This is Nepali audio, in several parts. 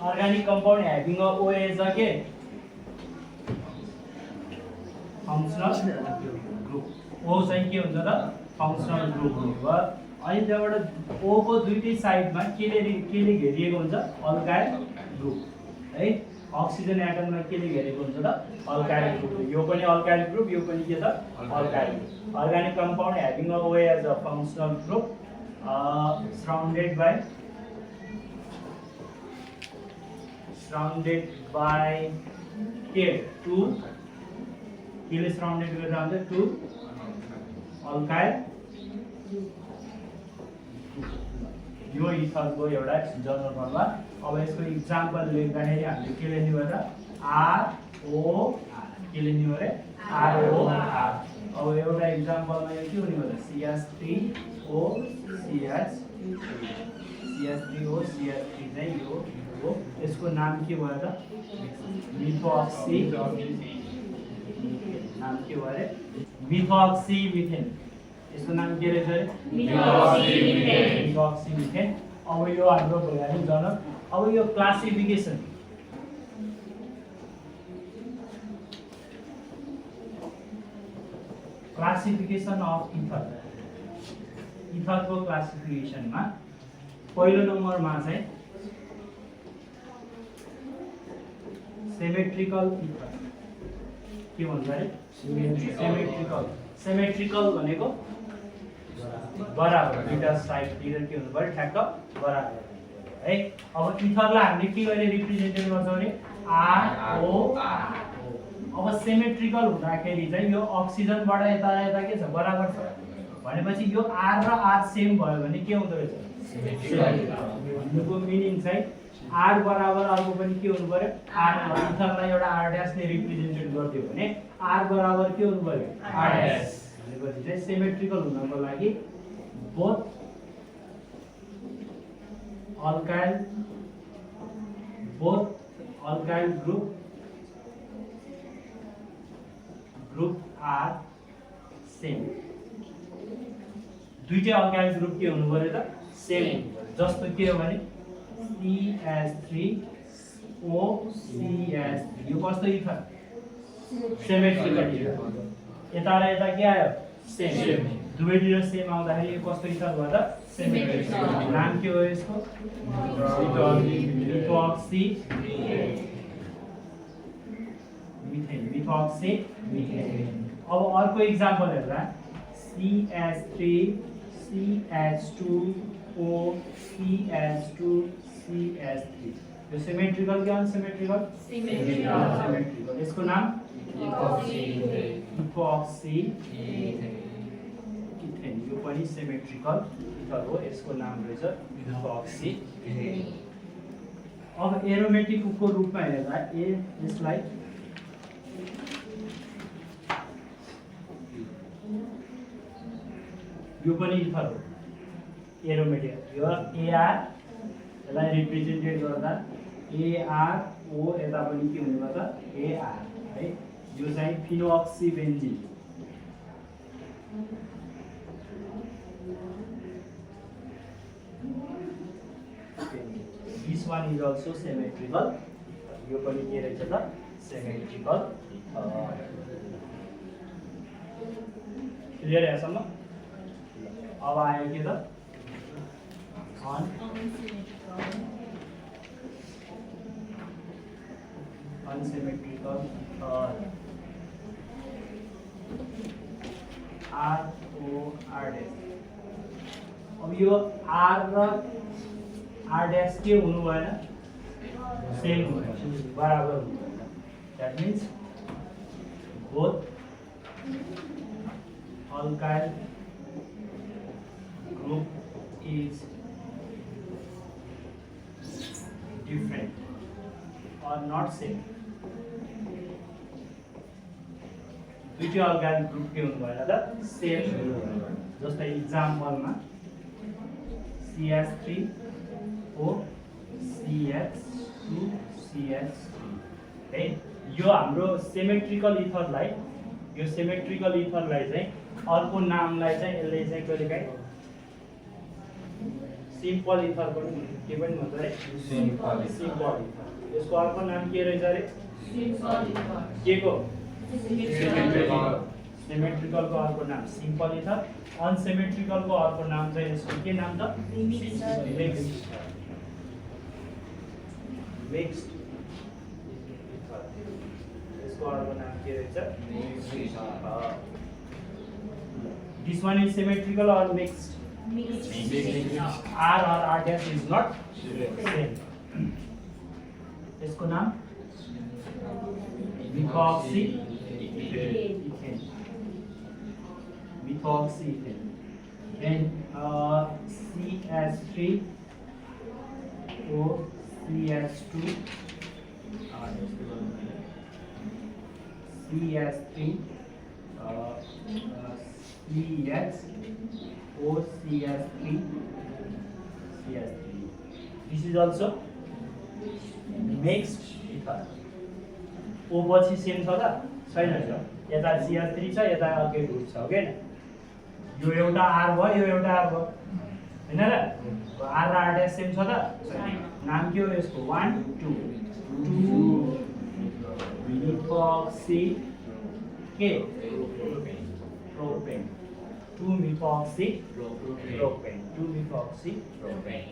organic compound having a OA is a functional group. O चाहिँ के हुन्छ त functional group हो। अनि त्यहाँबाट O को दुईटै साइडमा केले घेरिएको हुन्छ अल्काइल ग्रुप है। अक्सिजन एटममा केले घेरेको हुन्छ त अल्काइल ग्रुप। यो पनि अल्काइल ग्रुप, यो पनि के त alkyl group. Organic compound having a OA as a functional group surrounded by two surrounded with two alkyl यो इथरको एउटा जनरल फर्मुला। अब यसको इक्जाम्पल लेख्दाखेरि हामीले के लेख्ने भयो त ROR के लेख्ने भयो रे ROR। अब एउटा इक्जाम्पलमा यो के हुने भयो त CH3O चाहिँ यो हो। यसको नाम के भयो त मिथोक्सी, नाम के भयो रे मिथोक्सी मिथेन। यसको नाम के रहेछ रे मिथोक्सी मिथेन। अब यो हाम्रो भयो नि जनरल। अब यो क्लासिफिकेसन अफ इथरको क्लासिफिकेसनमा पहिलो नम्बरमा चाहिँ सिमेट्रिकल इथर के भन्छ रे सिमेट्रिकल भनेको बराबर, दुईटा साइडतिर के हुनु पर्यो ठ्याक्क बराबर है। अब इथरलाई हामीले के गरेर रिप्रेजेन्टेट गर्छौं रे ROR। अब सिमेट्रिकल हुँदाखेरि चाहिँ यो अक्सिजनबाट यता के छ बराबर छ भनेपछि यो R र R सेम भयो भने के हुँदो रहेछ सिमेट्रिकल। यसको मिनिङ चाहिँ R बराबर अर्को पनि के हुनु पर्यो R। इथरलाई एउटा R' ले रिप्रेजेन्टेट गर्दियो भने R बराबर के हुनु पर्यो R'। भनेपछि चाहिँ सिमेट्रिकल हुनको लागि both alkyl group are same. दुईटै अल्काइल ग्रुप के हुनु पर्यो त सेम। जस्तो के हो भने CH3O CH3 यो कस्तो इथर सिमेट्रिकल इथर। यता र यता के आयो सेम। दुवैतिर सेम आउँदाखेरि यो कस्तो इथर भयो त सिमेट्रिकल। नाम के हो यसको मिथोक्सी मिथेन। अब अर्को इक्जाम्पल हेर्दा CH3 CH2O CH2 CH3 यो सिमेट्रिकल कि अनसिमेट्रिकल सिमेट्रिकल। यसको नाम इथोक्सी इथेन। यो पनि सिमेट्रिकल इथर हो। यसको नाम रहेछ इथोक्सी। अब एरोमेटिकको रूपमा हेर्दा यसलाई यो पनि इथर हो एरोमेटिक। यो AR यसलाई रिप्रेजेन्टेट गर्दा ARO यता पनि के हुने भयो त AR है। यो चाहिँ फिनोक्सीबेन्जिन। This one is also symmetrical. यो पनि के रहेछ त सिमेट्रिकल। क्लियर यहाँसम्म? अब आयो के त अनसिमेट्रिकल ROR'। अब यो R र R' के हुनु भएन सेम हुनु बराबर हुनु भएन। That means both alkyl group is different or not same। दुईटै अल्काइल ग्रुप के हुनु भएन त सेम हुनु भएन। जस्तै इक्जाम्पलमा CH3O CH2 CH3 है। यो हाम्रो सिमेट्रिकल इथरलाई चाहिँ अर्को नामलाई चाहिँ यसले चाहिँ कहिलेकाहीँ सिम्पल इथर पनि के पनि भन्छ रे सिम्पल इथर यसको अर्को नाम के रहेछ रे के को सिमेट्रिकल को अर्को नाम सिम्पल इथर अनसिमेट्रिकल को अर्को नाम चाहिँ यसको के नाम त मिक्स्ड इसको अर्को नाम के रहेछ this one is symmetrical or mixed r or r dash is not same इसको नाम methoxyethane then CH3 O CH2 CH3 CH O CH3 this is also mixed ether O पछि सेम छ त छैन छ यता CH3 छ यता अर्कै ग्रुप छ ओके यो एउटा R भयो यो एउटा R भयो हैन र R र R डैश सेम छ त नाम के हो यसको 1 2 methoxy के propane 2 methoxy propane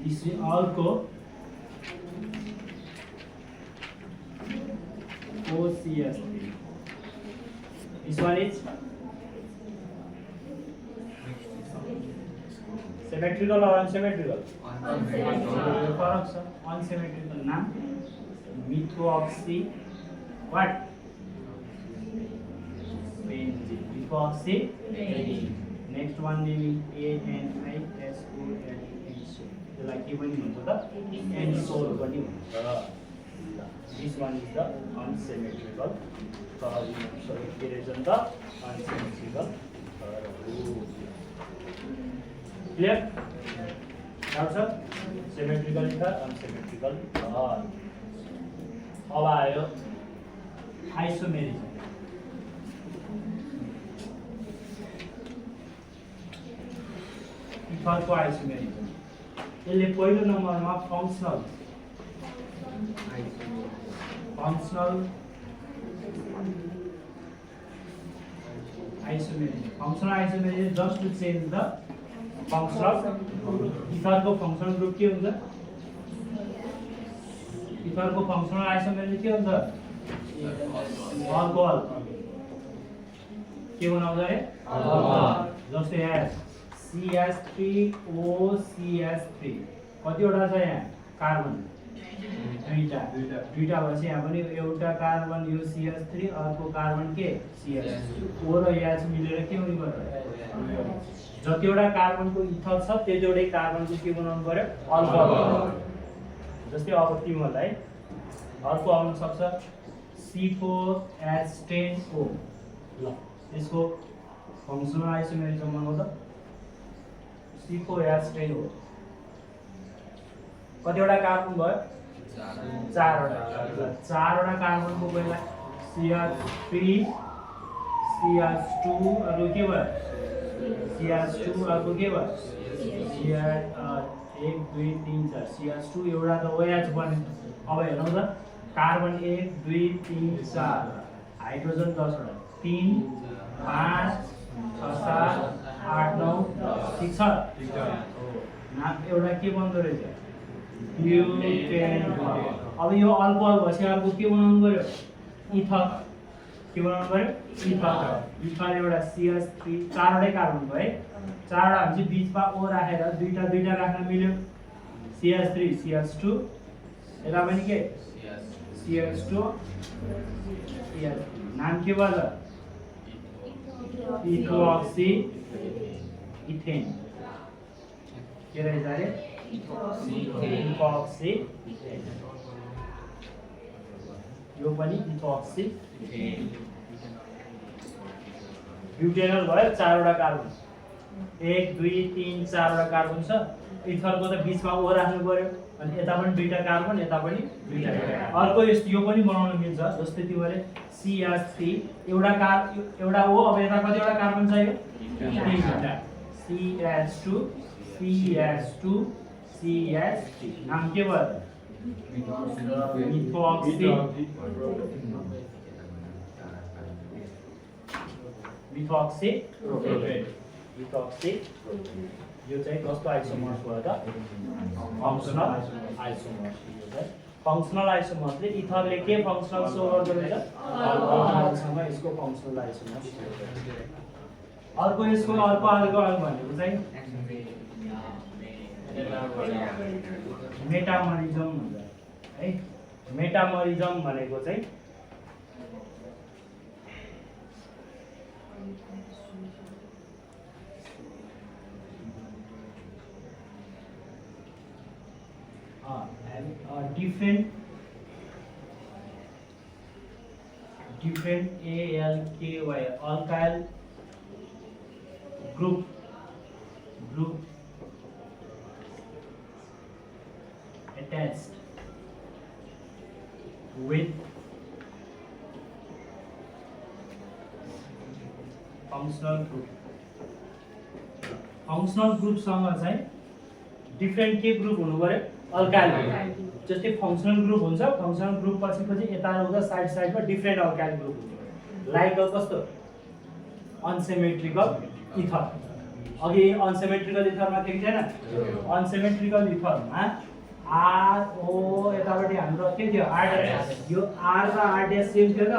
this is also OCH3 this one is symmetrical or unsymmetrical unsymmetrical नाम methoxy what benzene methoxy next one name ANISOLE त्यसलाई के पनि भन्छ त एनिसोल पनि भन्छ this one is the unsymmetrical so के रहेछ नि त unsymmetrical clear डाउट छ सिमेट्रिकल इथर अनसिमेट्रिकल अब आयो आइसोमेरिज्म इथरको आइसोमेरिज्म यसले पहिलो नम्बरमा functional isomerism just to change the functional ether को functional group के हुन्छ ether को functional isomerism के हुन्छ अल्कोहल के बनाउँछ रे अल्कोहल जस्तै यहाँ CH3OCH3 कतिवटा छ यहाँ कार्बन दुईटा भएपछि यहाँ पनि एउटा कार्बन यो CH3 अर्को कार्बन के CH2 O र H मिलेर के हुनु पर्यो जतिवटा कार्बनको इथर छ त्यतिवटै कार्बनको के बनाउनु पर्यो अल्कोहल जस्तै अब तिमीहरुलाई अर्को आउन सक्छ C4H10O ल यसको फंक्शनल आइसोमेरिज्म बनाउँछ C4H10O कतिवटा कार्बन भयो चारवटा कार्बनको पहिला CH3 CH2 अर्को के भयो CH2 अर्को के भयो CH1 2 3 4 CH2 एउटा त OH बन्यो अब हेर्नु त कार्बन 1 2 3 4 हाइड्रोजन 10 वटा 3 5 6 7 8 9 ठीक छ नाम एउटा के बन्दो रहेछ ब्युटेन अब यो अल्कोहल भएपछि अर्को के बनाउनु पर्यो इथर के बनाउनु पर्यो इथर एउटा CH3 चारवटै कार्बन भयो है चारवटा हुन्छ बीचमा O राखेर दुईटा राख्न मिल्यो CH3 CH2 यता पनि के CH2 नाम के भयो इथोक्सी इथेन के रहेछ अरे इथोक्सी यो पनि इथोक्सी ब्युटेनल भयो चारवटा कार्बन 1 2 3 4वटा कार्बन छ इथरको त बीचमा O राख्नु पर्यो अनि यता पनि दुईटा कार्बन यता पनि दुईटा अर्को यो पनि बनाउन मिल्छ जस्तै तिमीले CH3 एउटा O अब यता कतिवटा कार्बन चाहियो 3वटा CH2 CH2 CH3 नाम के भयो मिथोक्सी यो चाहिँ कस्तो आइसोमर्स भयो त फंक्शनल आइसोमर्स यो चाहिँ फंक्शनल आइसोमर्सले इथरले के फंक्शनल शो गर्दो रहेछ अल्कोहलसँग यसको फंक्शनल आइसोमर्स अर्को यसको अल्कोहल भनेको चाहिँ मेटामरिजम भन्छ है मेटामरिजम भनेको चाहिँ different ALKY alkyl group attached with functional group सँग चाहिँ डिफरेन्ट के ग्रुप हुनु पर्यो अल्काइल जस्तै फंक्शनल ग्रुप हुन्छ फंक्शनल ग्रुप पछि यता उता साइडमा डिफरेन्ट अल्काइल ग्रुप हुन्छ लाइक कस्तो अनसिमेट्रिकल इथर अघि अनसिमेट्रिकल इथरमा के थिएन अनसिमेट्रिकल इथरमा आर ओ यतापटि हाम्रो के थियो आर यो आर र आर ड्याश सेम थियो त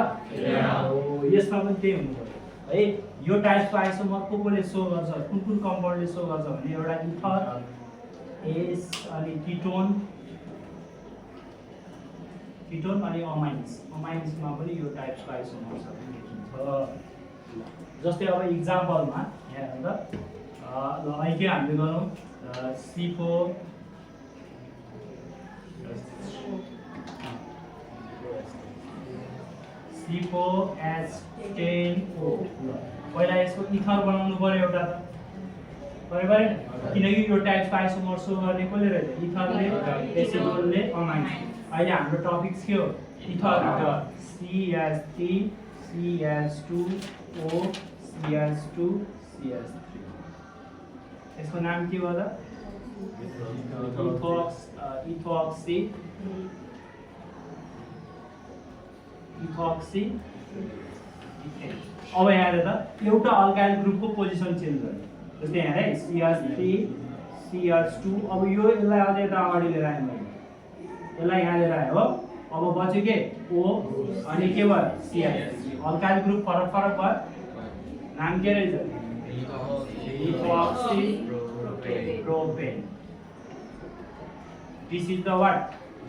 यसमा पनि त्यही हुनु पर्यो है यो टाइपको आइसोमर कोले शो गर्छ कुन कम्पाउन्डले शो गर्छ भने एउटा इथर एस अनि कीटोन अनि अमाइन्समा पनि यो टाइप्सको आइसोमर्सहरू देखिन्छ जस्तै अब इक्जाम्पलमा यहाँ हेर्दा ल अहिले हामीले गरौँ C4H10O पहिला यसको इथर बनाउनु पर्यो एउटा त बराबर किनकि यो टाइप्सको आइसोमर शो गर्ने कसले रहेछ इथरले एसिडोनले अमाइन्स अहिले हाम्रो टपिक्स के हो ether CH3 CH2O CH2 CH3 यसको नाम के हो त इथोक्सी अब यहाँ हेर त एउटा अल्काइल ग्रुपको पोजिसन चेन्ज गर्यो जस्तै यहाँ है CH3 CH2 अब यो यसलाई अझै यता अगाडि लिएर आएँ मैले यसलाई यहाँ लिएर आएँ हो अब बच्यो के O अनि के भयो CH3 अल्काइल ग्रुप फरक भयो नाम के रहेछ ethoxy propane this is the what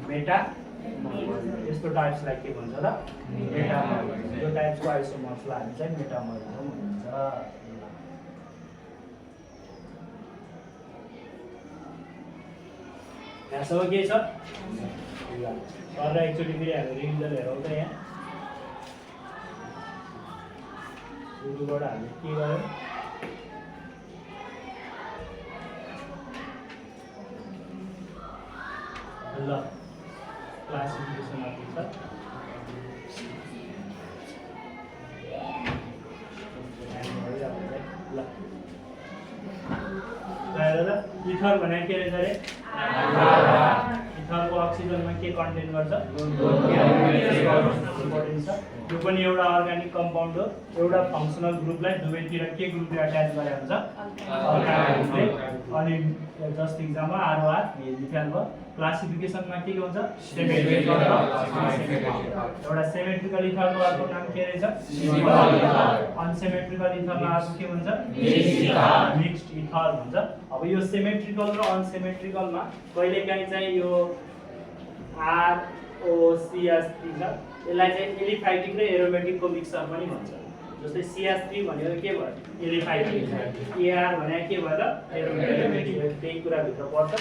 meta यस्तो टाइप्सलाई के भन्छ त मेटामरिजम यो टाइप्सको आइसोमर्सलाई हामी चाहिँ मेटामरिजम भन्छ यहाँसम्म के छ सरलाई एकचोटि फेरि हामी रिभिजन हेरौँ त यहाँ सुरुबाट हामीले के गर्यौँ ल क्लासिफिकेसन अफ इथर ल इथर भने के रहेछ अरे इथरको अक्सिजनमा के कन्टेन गर्छ इम्पोर्टेन्ट छ यो पनि एउटा अर्गानिक कम्पाउन्ड हो एउटा फंक्शनल ग्रुपलाई दुवैतिर के ग्रुपले अट्याच गरेको हुन्छ अल्काइल ग्रुपले अनि जस्ट इक्जाम्पल आरओआर मिथाइल भयो क्लासिफिकेसनमा के हुन्छ सिमेट्रिकल एउटा सिमेट्रिकल इथरको अर्को नाम के रहेछ अनसिमेट्रिकल इथरमा अर्को के भन्छ मिक्स्ड इथर भन्छ अब यो सिमेट्रिकल र अनसिमेट्रिकलमा कहिलेकाहीँ चाहिँ यो ROCH3 छ यसलाई चाहिँ एलिफाइटिक र एरोमेटिकको मिक्सर पनि भन्छ जस्तै CH3 भनेको के भयो एलिफाइटिक AR भने के भयो त एरोमेटिक त्यही कुरा भित्र पर्छ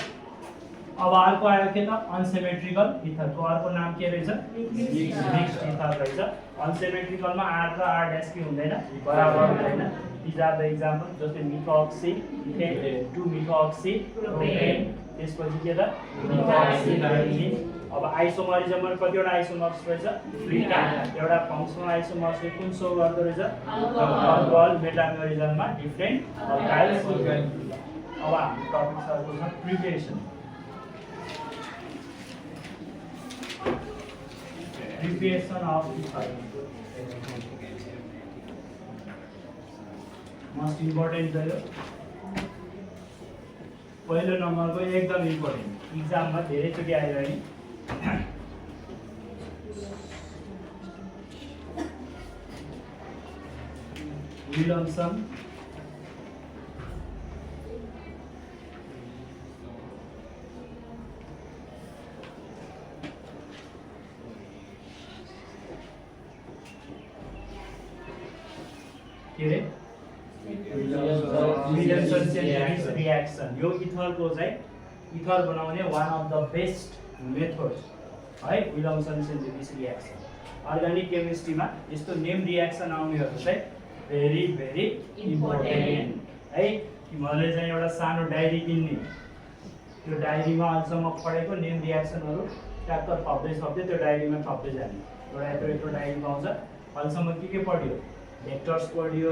अब अर्को आयो के त अनसिमेट्रिकल इथरको अर्को नाम के रहेछ मिक्स्ड इथर रहेछ अनसिमेट्रिकलमा R र R डैश के हुँदैन बराबर हुँदैन these are the example जस्तै मिथोक्सी इथेन 2 मिथोक्सी प्रोपेन त्यसपछि के त मिथोक्सी बेन्जिन अब आइसोमरिजममा कतिवटा आइसोमर्स रहेछ दुईटा एउटा फंक्शनल आइसोमर्सले कुन शो गर्दो रहेछ अल्कोहल मेटामरिजममा डिफरेन्ट अल्काइल्स अब हाम्रो टपिक सर्को छ preparation of ether most important छ यो पहिलो नम्बरको एकदम इम्पोर्टेन्ट इक्जाममा धेरैचोटि आइरह्यो विलियमसन के रे विलियमसन सेन्थेसिस रिएक्सन यो इथरको चाहिँ इथर बनाउने one of the best method है विलियमसन सेन्थेसिस रिएक्सन अर्गानिक केमिस्ट्रीमा यस्तो नेम रिएक्सन आउनेहरू चाहिँ भेरी भेरी इम्पोर्टेन्ट है तिमीहरूले चाहिँ एउटा सानो डायरी किन्ने त्यो डायरीमा अहिलेसम्म पढेको नेम रिएक्सनहरू ट्याक्क थप्दै त्यो डायरीमा थप्दै जाने एउटा यत्रो डायरी पाउँछ अहिलेसम्म के पढ्यो भेक्टर्स पढ्यो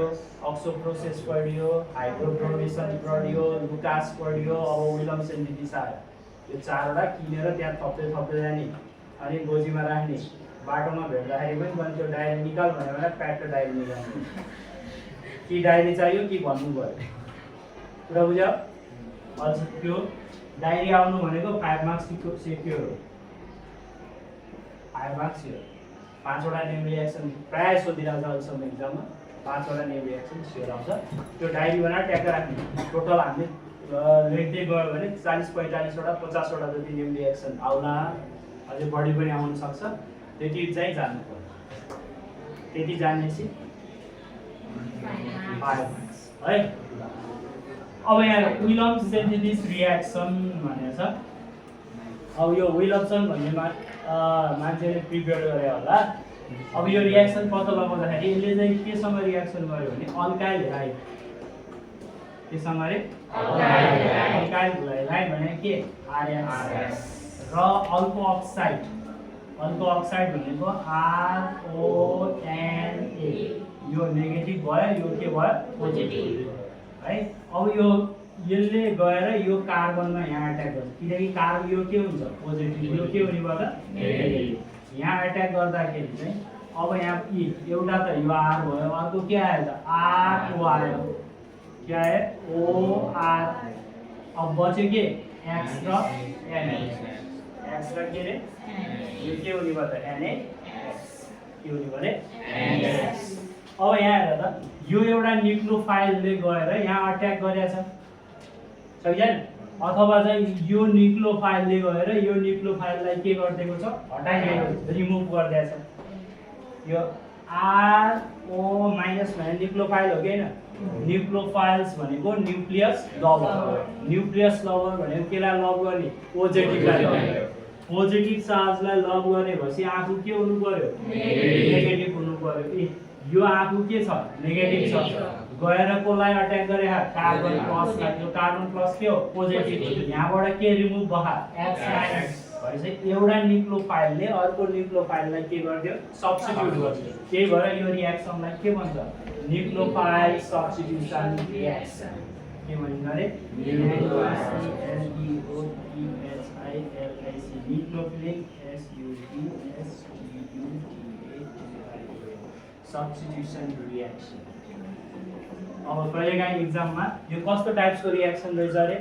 अक्सो प्रोसेस पढ्यो हाइड्रोप्रोडेसन पढ्यो लुकास पढ्यो अब विलियमसन सेन्थेसिस आयो यो चारवटा किनेर त्यहाँ थप्दै जाने अनि गोजीमा राख्ने बाटोमा भेट्दाखेरि पनि भने त्यो डायरी निकाल भन्यो भने प्याटको डायरी निकाल्ने कि डायरी चाहियो कि भन्नु पऱ्यो कुरा बुझ्यो अझ त्यो डायरी आउनु भनेको 5 मार्क्स सेक्योर हो 5 मार्क्स यो 5वटा नेम रिएक्सन प्रायः सोधिरहेको छ अहिलेसम्म इक्जाममा 5वटा नेम रिएक्सन स्योर आउँछ त्यो डायरी बनाएर ट्याक्क राख्ने टोटल हामीले लेख्दै गयो भने 40-45वटा 50वटा जति नेम रिएक्सन आउला अझै बढी पनि आउन सक्छ त्यति चाहिँ जान्नु पर्छ त्यति जानेपछि 5 मार्क्स है अब यहाँ विलियमसन सेन्थेसिस रिएक्सन भनेको छ अब यो विलियमसन भन्नेमा मान्छेले प्रिपेयर गरे होला अब यो रिएक्सन पत्ता लगाउँदाखेरि यसले चाहिँ केसँग रिएक्सन गर्यो भने अल्काइल हाइड केसँग रे अल्काइल हाइड भने के आरएच र अल्को अक्साइड भनेको RONA यो नेगेटिभ भयो यो के भयो पोजिटिभ है अब यो यसले गएर यो कार्बनमा यहाँ अट्याक गर्छ किनकि कार्बन यो के हुन्छ पोजिटिभ यो के हुनेबाट नेगेटिभ यहाँ अट्याक गर्दाखेरि चाहिँ अब यहाँ एउटा त यो R भयो अर्को के आयो त RO आयो के आयो OR अब बच्यो के X र NH र के रे यो के हुनेबाट NH के हुनेबाट NH अब यहाँ हेर त यो एउटा न्युक्लियोफाइलले गएर यहाँ अट्याक गरेछ सक्दैन अथवा चाहिँ यो न्युक्लियोफाइलले गएर यो न्युक्लियोफाइललाई के गरिदिएको छ हटाइदिएको रिमुभ गरिदिएछ यो RO- भने न्युक्लियोफाइल हो कि हैन न्युक्लियोफाइल्स भनेको न्युक्लियस लभर भनेको केलाई लभ गर्ने पोजिटिभलाई पोजिटिभ चार्जलाई लभ गरेपछि आफू के हुनु पर्यो नेगेटिभ हुनु पर्यो यो आफू के छ नेगेटिभ छ गएर कोलाई अट्याक गरे कार्बन प्लस लाग्यो कार्बन प्लस के हो पोजिटिभ यहाँबाट के रिमुभ भयो X माइनस भएपछि एउटा न्युक्लियोफाइलले अर्को न्युक्लियोफाइललाई के गर्दियो सब्स्टिट्युट गर्दियो त्यही भएर यो रिएक्सनलाई के भन्छ न्युक्लियोफाइल सब्स्टिट्युसन रिएक्सन के भनिन्छ रे न्युक्लियोफिलिक सब्स्टिट्युसन रिएक्सन अब कहिलेकाहीँ इक्जाममा यो कस्तो टाइप्सको रिएक्सन रहेछ अरे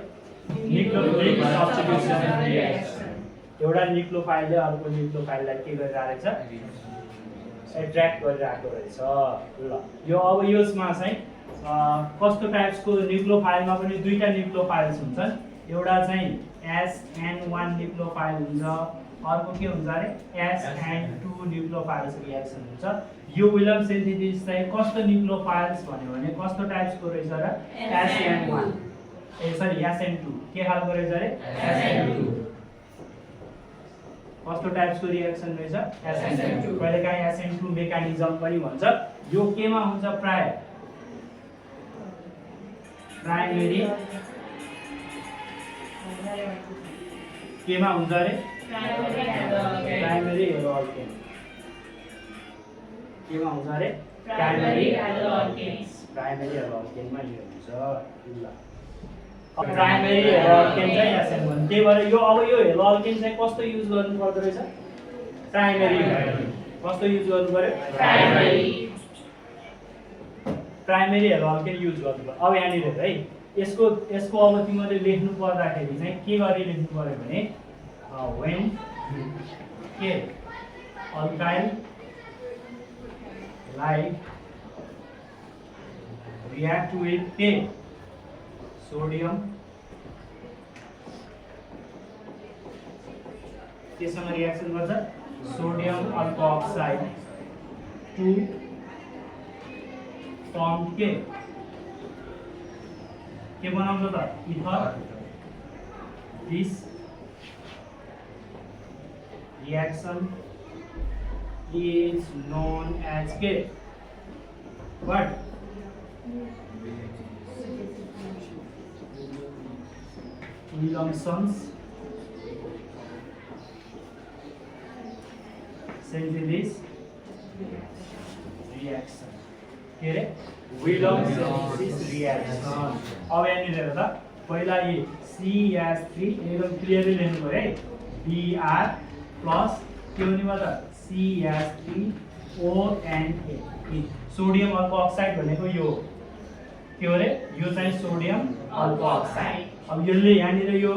न्युक्लियोफिलिक सब्स्टिट्युसन रिएक्सन एउटा न्युक्लियोफाइलले अर्को न्युक्लियोफाइललाई के गरिरहेको रहेछ एट्र्याक्ट गरिरहेको रहेछ ल यो अब यसमा चाहिँ कस्तो टाइप्सको न्युक्लियोफाइलमा पनि दुईटा न्युक्लियोफाइल्स हुन्छन् एउटा चाहिँ SN1 न्युक्लियोफाइल हुन्छ अर्को के हुन्छ अरे SN2 न्युक्लियोफाइल्स रिएक्सन हुन्छ यो विलियमसन सेन्थेसिस चाहिँ कस्तो न्युक्लियोफाइल्स भन्यो भने कस्तो टाइप्सको रहेछ र SN1 सरी SN2 के खालको रहेछ अरे SN2 कस्तो टाइप्सको रिएक्सन रहेछ SN2 कहिलेकाहीँ SN2 मेकानिजम पनि भन्छ यो केमा हुन्छ प्राइमेरी केमा हुन्छ अरे प्राइमेरी हेलोअल्केन केमा हुन्छ अरे प्राइमेरी हेलोअल्केनमा यो हुन्छ ल प्राइमेरी हेलो अल्केन चाहिँ SN1 त्यही भएर यो अब यो हेलो अल्केन चाहिँ कस्तो युज गर्नु पर्दो रहेछ प्राइमेरी कस्तो युज गर्नु पर्यो प्राइमेरी हेलो अल्केन युज गर्नु पर्यो अब यहाँनिर हेर है यसको अब तिमीले लेख्नु पर्दाखेरि चाहिँ के गरी लेख्नु पर्यो भने when के alkyl like react with K sodium केसँग रिएक्सन गर्छ सोडियम अल्कोक्साइड टु फर्म के बनाउँछ त ether this reaction is known as K. What? Williamson's synthesis reaction. के रे विलियम्स synthesis reaction. अब यहाँनिर हेर त पहिला यी CH3 एकदम क्लियरली लेख्नु पर्यो है Br प्लस के हुने भयो त CH3ONA सोडियम अल्कोक्साइड भनेको यो के हो रे यो चाहिँ सोडियम अल्कोक्साइड अब यसले यहाँनिर यो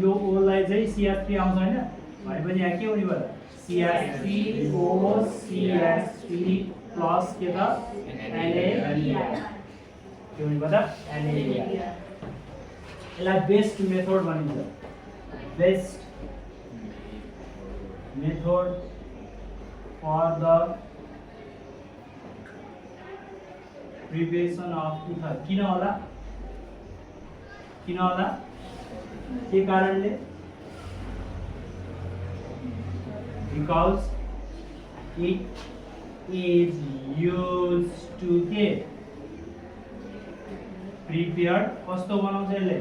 O लाई चाहिँ CH3 आउँछ हैन भनेपछि यहाँ के हुने भयो CH3O CH3 प्लस के त Na के हुने भयो त Na यसलाई बेस्ट मेथड भनिन्छ best method for the preparation of ether किन होला के कारणले because it is used to के prepared कस्तो बनाउँछ यसले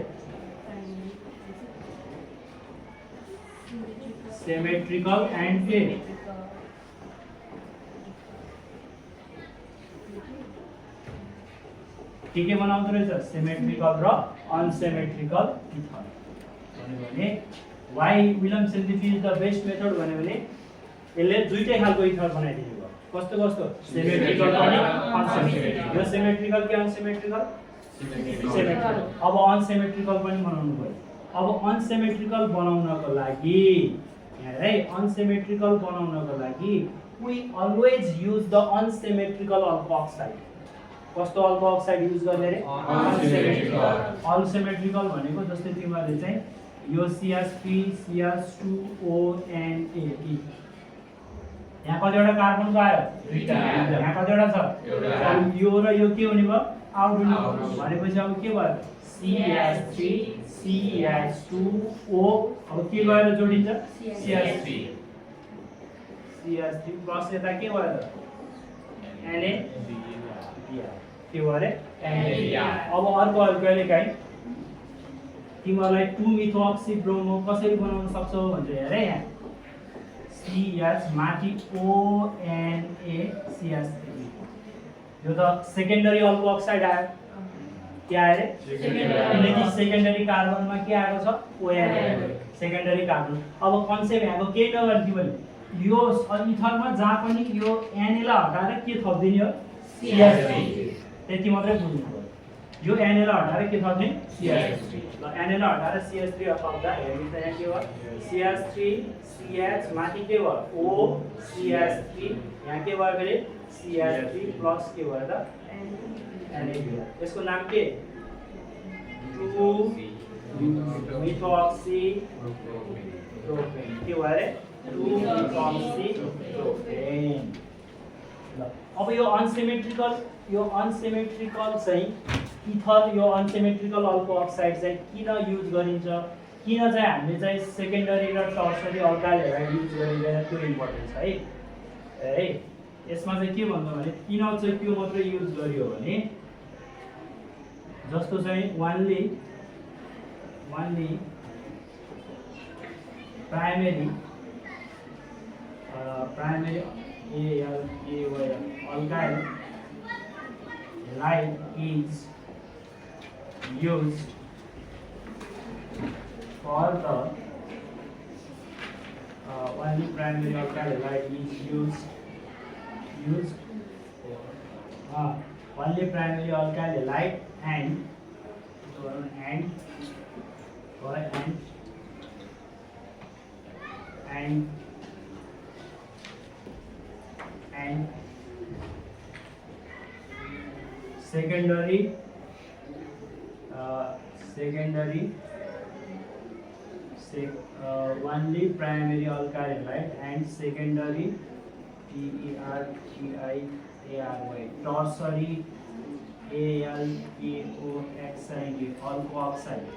symmetrical and के के बनाउँदो रहेछ सिमेट्रिकल र अनसिमेट्रिकल इथर भने why William synthesis the best method भने यसले दुईटै खालको इथर बनाइदिनु भयो कस्तो सिमेट्रिकल पनि अनसिमेट्रिकल यो सिमेट्रिकल कि अनसिमेट्रिकल सिमेट्रिकल अब अनसिमेट्रिकल पनि बनाउनु पर्यो अब अनसिमेट्रिकल बनाउनको लागि है अनसिमेट्रिकल बनाउनको लागि we always use the unsymmetrical alkoxide कस्तो अल्कोक्साइड युज गर्ने रे अनसिमेट्रिकल भनेको जस्तै तिमीहरुले चाहिँ यो CH3 CH2ONA यहाँ कतिवटा कार्बन आयो दुईटा यहाँ कतिवटा छ एउटा यो र यो के हुने भयो आउट हुने भनेपछि अब के भयो CH3 CH2O अब के गएर जोडिन्छ CH3 प्लस यता के भयो त Na के भयो रे अब अर्को अल्काइलिक है तिमीलाई 2-मिथोक्सी ब्रोमो कसरी बनाउन सक्छौ भन्छ हेर है यहाँ CH माथि ONA CH3 यो त सेकेन्डरी अल्कोक्साइड आयो के आयो रे किनकि सेकेन्डरी कार्बनमा के आएको छ ONA सेकेन्डरी कार्बन अब कन्सेप्ट यहाँको केही नगर्नु तिमीले यो इथरमा जहाँ पनि यो Na लाई हटाएर के थप्दिने हो CH3 त्यति मात्रै बुझ्नु पर्यो यो Na लाई हटाएर के थप्ने CH3 ल Na लाई हटाएर CH3 थप्दा हेर्नु त यहाँ के भयो CH3 CH माथि के भयो O CH3 यहाँ के भयो फेरि CH3 प्लस के भयो त Na यसको नाम के 2-मिथोक्सी प्रोपेन के भयो रे 2-मिथोक्सी प्रोपेन अब यो अनसिमेट्रिकल चाहिँ इथर यो अनसिमेट्रिकल अल्कोक्साइड चाहिँ किन युज गरिन्छ किन चाहिँ हामीले चाहिँ सेकेन्डरी र टर्सरी अल्काइलहरु युज गरिँदैन त्यो इम्पोर्टेन्ट छ है यसमा चाहिँ के भन्नु भने किन चाहिँ त्यो मात्र युज गरियो भने जस्तो चाहिँ वानली primary alkyl like is used for the only primary alkyl halide is used only primary alkyl halide and secondary only primary alkyl halide and secondary tertiary tertiary alkoxide alkoxide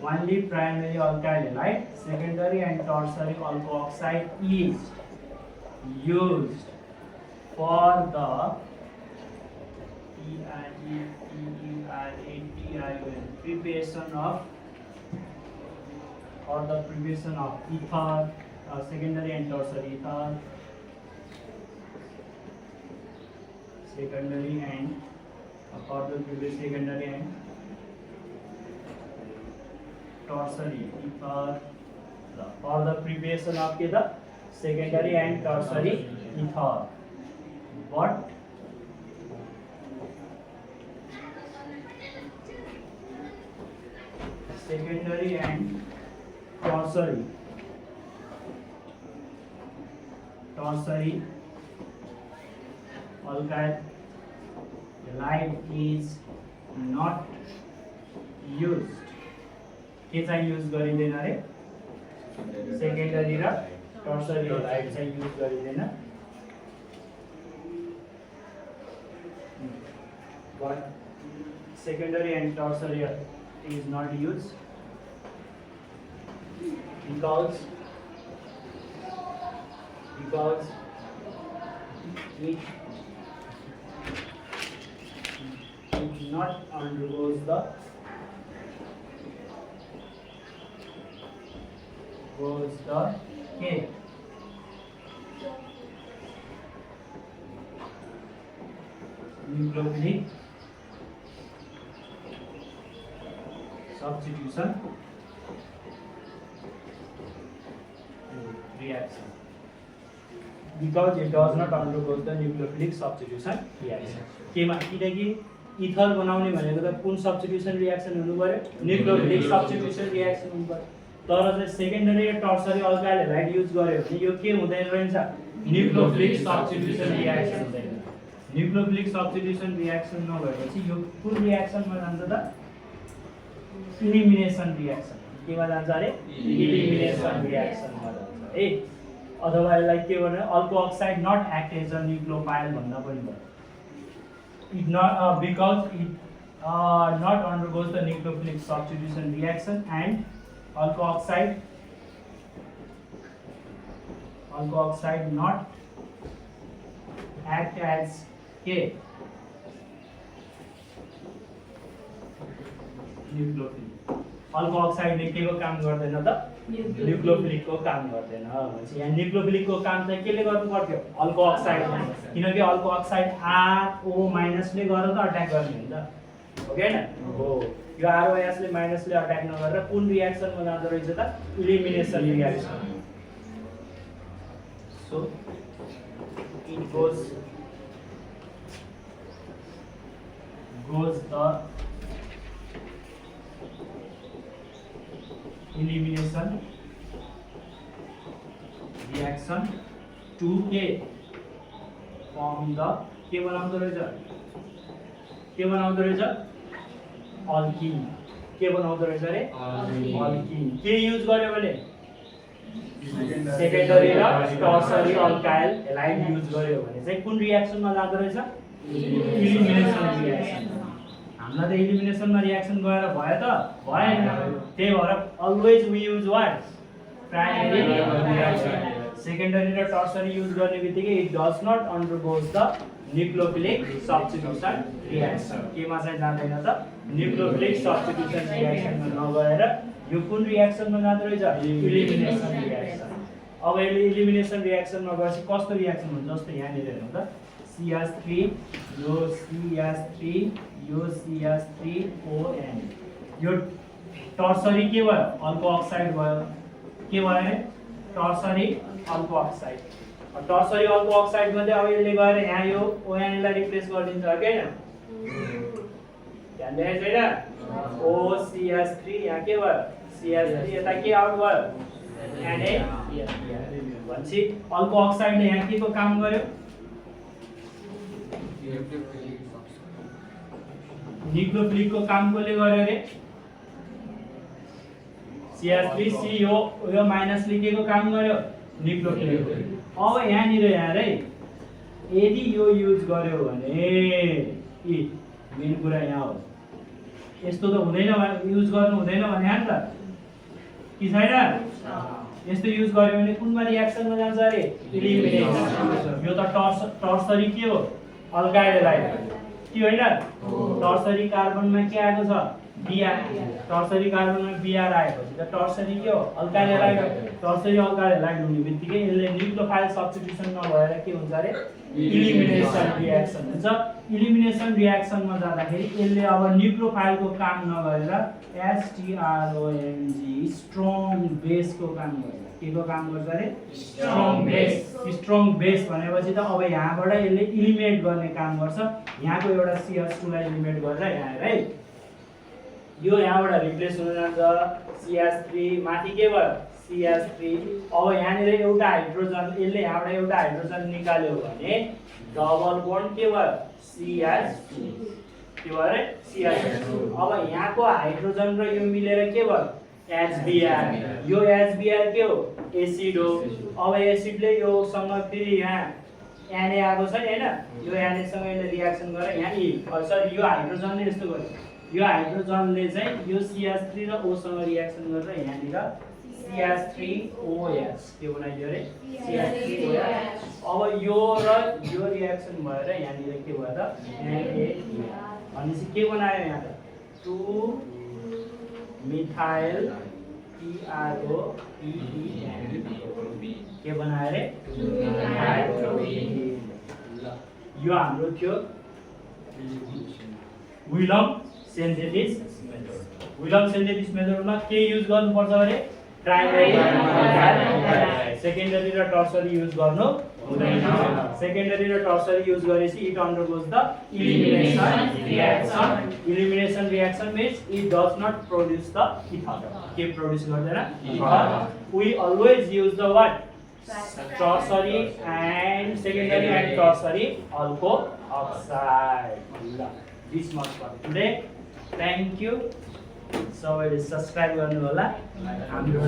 only primary alkyl halide secondary and tertiary alkoxide is used for the preparation of ether secondary and tertiary ether secondary and for the secondary and tertiary ether for the preparation of the secondary and tertiary ether. What secondary and tertiary alkyl halide is not used के चाहिँ युज गरिँदैन रे सेकेन्डरी र टर्सरी halide चाहिँ युज गरिँदैन but secondary and tertiary is not used because it not undergoes the nucleophilic substitution reaction because it does not undergo the nucleophilic substitution reaction केमा किनकि इथर बनाउने भनेको त कुन सब्स्टिट्युसन रिएक्सन हुनु पर्यो न्यूक्लियोफिलिक सब्स्टिट्युसन रिएक्सन हुनु पर्यो तर चाहिँ सेकेन्डरी र टर्सरी अल्काइल हाइड्राइड युज गर्यो भने यो के हुँदैन रहन्छ न्यूक्लियोफिलिक सब्स्टिट्युसन रिएक्सन हुँदैन न्यूक्लियोफिलिक सब्स्टिट्युसन रिएक्सन नभएपछि यो कुन रिएक्सनमा जान्छ त इलिमिनेसन रिएक्सन केमा जान्छ अरे इलिमिनेसन रिएक्सनमा जान्छ है अथवा यसलाई के भन्नु alkoxide not act as a nucleophile भन्दा पनि भयो it not because it not undergoes the nucleophilic substitution reaction and alko oxide not act as a nucleophilic alko oxide ले के को काम गर्दैन त न्यूक्लियोफिलिक को काम गर्दैन भनेपछि यहाँ न्यूक्लियोफिलिक को काम चाहिँ केले गर्नु पर्थ्यो अल्को अक्साइड किनकि अल्को अक्साइड R O माइनस ले गरेर त अट्याक गर्ने हुन्छ हो कि हैन हो यो ROS ले माइनस ले अट्याक नगरेर कुन रिएक्सनमा जाँदो रहेछ त elimination reaction so it goes the elimination reaction to K from the के बनाउँदो रहेछ अल्किन के बनाउँदो रहेछ रे अल्किन के युज गर्यो भने सेकेन्डरी र टर्सरी अल्काइल हाइलाइड युज गर्यो भने चाहिँ कुन रिएक्सनमा जाँदो रहेछ इलिमिनेसन रिएक्सन हामीलाई त इलिमिनेसनमा रिएक्सन गएर भयो त भएन त्यही भएर always we use what primary reaction secondary र टर्सरी युज गर्ने बित्तिकै it does not undergoes the nucleophilic substitution reaction केमा चाहिँ जाँदैन त न्यूक्लियोफिलिक सब्स्टिट्युसन रिएक्सनमा नगएर यो कुन रिएक्सनमा जाँदो रहेछ इलिमिनेसन रिएक्सन अब यसले इलिमिनेसन रिएक्सनमा गएपछि कस्तो रिएक्सन हुन्छ जस्तो यहाँनिर हेर्नु त CH3 यो CH3 यो CH3ON यो टर्सरी के भयो अल्को अक्साइड भयो के भयो अरे टर्सरी अल्को अक्साइड टर्सरी अल्को अक्साइड मध्ये अब यसले गएर यहाँ यो ON लाई रिप्लेस गरिदिन्छ के हैन ध्यान दिएको छैन OCH3 यहाँ के भयो CH3 यता के आउट भयो Na भन्छ अल्को अक्साइडले यहाँ के को काम गर्यो न्यूक्लियोफिलिक को काम कोले गर्यो रे CH3 C यो माइनस लेखेको काम गर्यो न्यूक्लियोफिलिक अब यहाँ नि यहाँ रे यदि यो युज गर्यो भने मेन कुरा यहाँ हो यस्तो त हुँदैन युज गर्नु हुँदैन भने हैन त कि छैन यस्तो युज गर्यो भने कुनमा रिएक्सनमा जान्छ रे इलिमिनेसन यो त टर्सरी के हो अल्काइल हाइड के होइन टर्सरी कार्बनमा के आएको छ Br टर्सरी कार्बनमा Br आएपछि त टर्सरी के हो alkyl hide tertiary alkyl hide हुने बित्तिकै यसले न्यूक्लियोफाइल सब्स्टिट्युसन नभएर के हुन्छ रे इलिमिनेसन रिएक्सन हुन्छ इलिमिनेसन रिएक्सनमा जाँदाखेरि यसले अब न्यूक्लियोफाइलको काम नगरेर STRONG स्ट्रङ बेसको काम गर्छ के को काम गर्छ रे स्ट्रङ बेस भनेपछि त अब यहाँबाट यसले इलिमिनेट गर्ने काम गर्छ यहाँको एउटा CH2 लाई इलिमिनेट गरेर यहाँ है यो यहाँबाट रिप्लेस हुन जान्छ CH3 माथि के भयो CH3 अब यहाँनिर एउटा हाइड्रोजन यसले यहाँबाट एउटा हाइड्रोजन निकाल्यो भने डबल बोन्ड के भयो CH2 के भयो रे CH2 अब यहाँको हाइड्रोजन र यो मिलेर के भयो HBr यो HBr के हो एसिड हो अब एसिडले यो सँग फेरि यहाँ Na आएको छ नि हैन यो Na सँग यसले रिएक्सन गरेर यहाँ सरी यो हाइड्रोजनले यस्तो गर्यो यो हाइड्रोजनले चाहिँ यो CH3 र O सँग रिएक्सन गरेर यहाँनिर CH3OH के बनाइदियो रे CH3OH अब यो र यो रिएक्सन भएर यहाँनिर के भयो त Na भनेपछि के बनायो यहाँ त 2 मिथाइल TROPEN के बनायो रे यो हाम्रो थियो विलम सिन्थेसिस मेथडमा के युज गर्नुपर्छ भने प्राइमरी सेकेन्डरी र टर्सरी युज गर्नु हुँदैन सेकेन्डरी र टर्सरी युज गरेपछि it undergoes the elimination reaction means it does not produce the ether के प्रोड्युस गर्दैन ether we always use the what tertiary and secondary and tertiary alco oxide. This much for today. Thank you. So it is subscribe गर्नु होला हाम्रो